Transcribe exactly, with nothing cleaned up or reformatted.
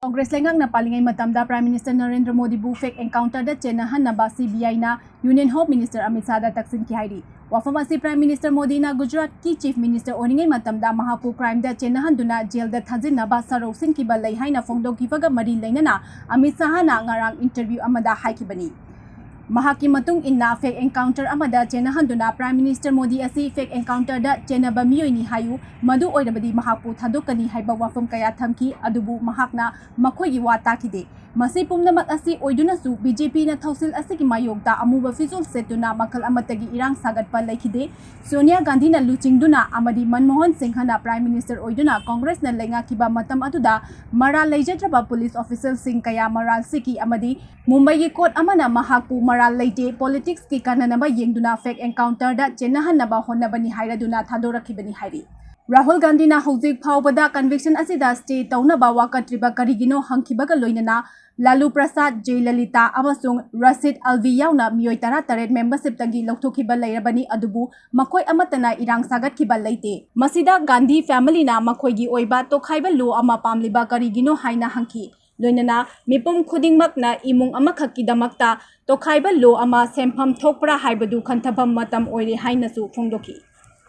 ꯀꯣꯡꯒ꯭ꯔꯦꯁ ꯂꯩꯉꯥꯛꯅ ꯄꯥꯜꯂꯤꯉꯩ ꯃꯇꯝꯗ Prime Minister Narendra ꯃꯣꯗꯤꯕꯨ fake encounterꯗ ꯆꯦꯟꯅꯍꯟꯅꯕ CBIꯅ Union Home Minister Amit ꯁꯥꯍꯗ ꯇꯛꯁꯤꯟꯈꯤ ꯍꯥꯏꯔꯤ꯫ ꯋꯥꯐꯝ ꯑꯁꯤ Prime Minister ꯃꯣꯗꯤꯅ ꯒꯨꯖꯔꯥꯠꯀꯤ Chief Minister ꯑꯣꯏꯔꯤꯉꯩ ꯃꯇꯝꯗ ꯃꯍꯥꯛꯄꯨ crimeꯗ ꯆꯦꯟꯅꯍꯟꯗꯨꯅ jailꯗ ꯊꯥꯖꯤꯟꯅꯕ ꯁꯔꯧ ꯁꯤꯟꯈꯤꯕ ꯂꯩ ꯍꯥꯏꯅ ꯐꯣꯡꯗꯣꯛꯈꯤꯕꯒ ꯃꯔꯤ ꯂꯩꯅꯅ ꯑꯃꯤꯠ ꯁꯥꯍꯅ ꯉꯔꯥꯡ interview ꯑꯃꯗ ꯍꯥꯏꯈꯤꯕꯅꯤ꯫ ꯃꯍꯥꯛꯀꯤ ꯃꯇꯨꯡ ꯏꯟꯅ fake encounter ꯑꯃꯗ ꯆꯦꯟꯅꯍꯟꯗꯨꯅ Prime Minister ꯃꯣꯗꯤ ꯑꯁꯤ fake encounterꯗ ꯆꯦꯟꯅꯕ ꯃꯤꯑꯣꯏꯅꯤ ꯍꯥꯏꯌꯨ, ꯃꯗꯨ ꯑꯣꯏꯔꯕꯗꯤ ꯃꯍꯥꯛꯄꯨ ꯊꯥꯗꯣꯛꯀꯅꯤ ꯍꯥꯏꯕ ꯋꯥꯐꯝ ꯀꯌꯥ ꯊꯝꯈꯤ, ꯑꯗꯨꯕꯨ ꯃꯍꯥꯛꯅ ꯃꯈꯣꯏꯒꯤ ꯋꯥ ꯇꯥꯈꯤꯗꯦ꯫ ꯃꯁꯤ ꯄꯨꯝꯅꯃꯛ ꯑꯁꯤ ꯑꯣꯏꯗꯨꯅꯁꯨ BJPꯅ ꯊꯧꯁꯤꯜ ꯑꯁꯤꯒꯤ ꯃꯥꯌꯣꯛꯇ ꯑꯃꯨꯕ ꯐꯤꯖꯣꯜ ꯁꯦꯠꯇꯨꯅ ꯃꯈꯜ ꯑꯃꯠꯇꯒꯤ ꯏꯔꯥꯡ ꯁꯥꯒꯠꯄ ꯂꯩꯈꯤꯗꯦ꯫ ꯁꯣꯅꯤꯌꯥ ꯒꯥꯟꯙꯤꯅ ꯂꯨꯆꯤꯡꯗꯨꯅ ꯑꯃꯗꯤ ꯃꯟꯃꯣꯍꯟ ꯁꯤꯡꯍꯅ Prime Minister ꯑꯣꯏꯗꯨꯅ ꯀꯣꯡꯒ꯭ꯔꯦꯁꯅ ꯂꯩꯉꯥꯛꯈꯤꯕ ꯃꯇꯝ ꯑꯗꯨꯗ ꯃꯔꯥꯜ ꯂꯩꯖꯗ꯭ꯔꯕ police officerꯁꯤꯡ ꯀꯌꯥ ꯃꯔꯥꯜ ꯁꯤꯈꯤ ꯑꯃꯗꯤ ꯃꯨꯝꯕꯩꯒꯤ court ꯑꯃꯅ ꯃꯍꯥꯛꯄꯨ ꯃꯔꯥꯜ ꯂꯩꯇꯦ, politicsꯀꯤ ꯀꯥꯟꯅꯅꯕ ꯌꯦꯡꯗꯨꯅ fake encounterꯗ ꯆꯦꯟꯅꯍꯟꯅꯕ ꯍꯣꯠꯅꯕꯅꯤ ꯍꯥꯏꯔꯗꯨꯅ ꯊꯥꯗꯣꯔꯛꯈꯤꯕꯅꯤ ꯍꯥꯏꯔꯤ꯫ ꯔꯥꯍꯨꯜ ꯒꯥꯟꯙꯤꯅ ꯍꯧꯖꯤꯛ ꯐꯥꯎꯕꯗ conviction ꯑꯁꯤꯗ stay ꯇꯧꯅꯕ ꯋꯥꯀꯠꯇ꯭ꯔꯤꯕ ꯀꯔꯤꯒꯤꯅꯣ ꯍꯪꯈꯤꯕꯒ ꯂꯣꯏꯅꯅ ꯂꯥꯂꯨ ꯄ꯭ꯔꯁꯥꯗ, ꯖꯦ ꯂꯂꯤꯇꯥ ꯑꯃꯁꯨꯡ ꯔꯁꯤꯗ ꯑꯜꯚꯤ ꯌꯥꯎꯅ ꯃꯤꯑꯣꯏ ꯇꯔꯥꯇꯔꯦꯠ membershipꯇꯒꯤ ꯂꯧꯊꯣꯛꯈꯤꯕ ꯂꯩꯔꯕꯅꯤ, ꯑꯗꯨꯕꯨ ꯃꯈꯣꯏ ꯑꯃꯠꯇꯅ ꯏꯔꯥꯡ ꯁꯥꯒꯠꯈꯤꯕ ꯂꯩꯇꯦ꯫ ꯃꯁꯤꯗ ꯒꯥꯟꯙꯤ familyꯅ ꯃꯈꯣꯏꯒꯤ ꯑꯣꯏꯕ ꯇꯣꯈꯥꯏꯕ law ꯑꯃ ꯄꯥꯝꯂꯤꯕ ꯀꯔꯤꯒꯤꯅꯣ ꯍꯥꯏꯅ ꯍꯪꯈꯤ꯫ ꯂꯣꯏꯅꯅ ꯃꯤꯄꯨꯝ ꯈꯨꯗꯤꯡꯃꯛꯅ ꯏꯃꯨꯡ ꯑꯃꯈꯛꯀꯤꯗꯃꯛꯇ ꯇꯣꯈꯥꯏꯕ law ꯑꯃ ꯁꯦꯝꯐꯝ ꯊꯣꯛꯄ꯭ꯔꯥ ꯍꯥꯏꯕꯗꯨ ꯈꯟꯊꯐꯝ ꯃꯇꯝ ꯑꯣꯏꯔꯦ ꯍꯥꯏꯅꯁꯨ ꯐꯣꯡꯗꯣꯛꯈꯤ꯫